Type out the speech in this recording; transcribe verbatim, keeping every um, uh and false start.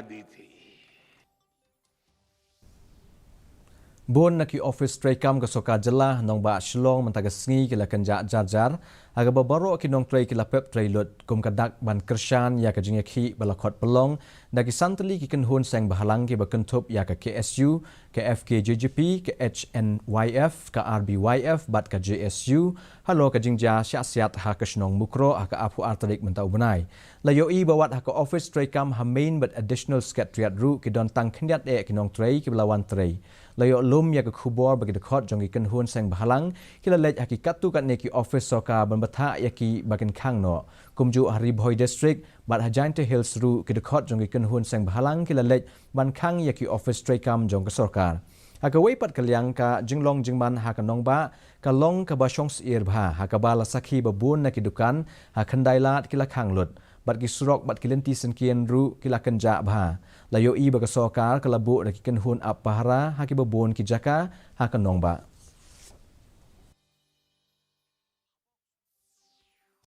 दी थी। Bun na ki office treikam ka sorkar jylla ha nongbah Shillong mynta ka sngi ki la kynjah jar jar, ha kaba baroh ki nongtrei ki la pep trei lut kum ka dak ban kyrshan ïa ka jingïakhih ba la khot pynlong da ki san tylli ki kynhun seng bhalang kiba kynthup ïa ka K S U, ka F K J G P, ka H N Y F, ka R B Y F bad ka J S U, halor ka jingjia shah siat ha ka shnong Mukroh ha ka arphew ar tarik mynta u bnai. La ïohi ba wat ha ka office treikam ha Main bad Additional Secretariat ruh ki don tang khyndiat eh ki nongtrei kiba la wan trei. La ïoh lum ïa ka khubor ba ki dkhot jong ki kynhun seng bhalang ki la leit ha ki katto katne ki office sorkar ban batai ïa ki ba kin khang noh. Kumjuh ha Ri Bhoi District bad ha Jaintia Hills ruh ki dkhot jong ki kynhun seng bhalang ki la leit ban khang ïa ki office treikam jong ka sorkar. Ha kawei pat ka liang, ka jinglong jingman ha ka nongbah ka long kaba shong syier bha, ha kaba la sakhi ba bun na ki dukan ha Khyndailad ki la khang lut, bad ki surok bad ki lynti syngkien ruh ki la kynjah bha. La ïohi ba ka sorkar ka la buh da ki kynhun ap pahara ha kiba bun ki jaka ha ka nongbah.